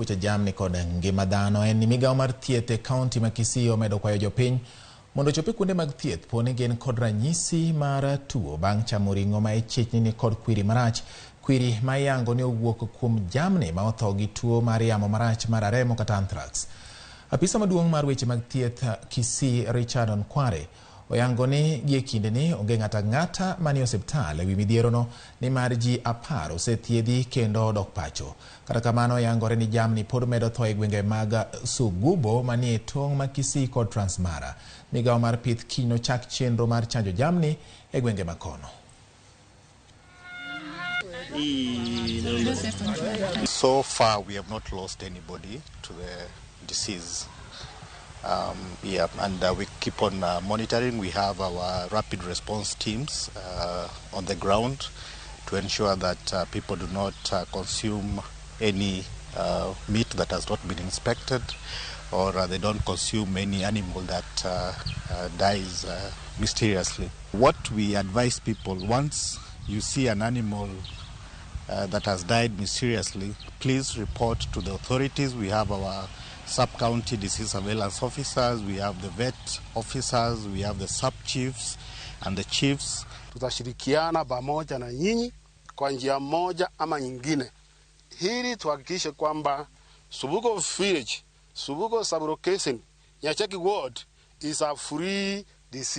Weche jamni kod ngima dhano en ni migawo mar thieth e kaunti ma Kisii omedo kwayo jopiny mondo ochop e kuonde mag thieth po ni gin kod ranyisi mar tuo bang' chamo ring'o ma ichich ni nikod kwiri marach. Kwiri ma iyango ni owuok kuom jamni ma otho gi tuo mar yamo marach mar aremo kata anthrax. Apisa maduong' mar weche mag thieth Kisii Richard Onkware oyango ni gie kindeni onge ng'ato ang'ata manie osiptal ewi midhierono nimar ji 10 osethiedhi kendo odok pacho. Kata kamano yangore ni jamni pod medo tho e gwenge mag Sugubo manie tong' ma Kisii kod Transmara. Migawo mar pith kiny nochak chenro mar chanjo jamni e gwenge makono. So far, we have not lost anybody to the disease. Yeah, and we keep on monitoring. We have our rapid response teams on the ground to ensure that people do not consume any meat that has not been inspected, or they don't consume any animal that dies mysteriously. What we advise people, once you see an animal that has died mysteriously, please report to the authorities. We have our sub-county disease surveillance officers, we have the vet officers, we have the sub-chiefs and the chiefs. Tutashirikiana pamoja na nyinyi kwa njia moja ama nyingine, ili tuhakikishe kwamba Subuko Village, Subuko Sub-location, Nyacheki Ward is a free disease.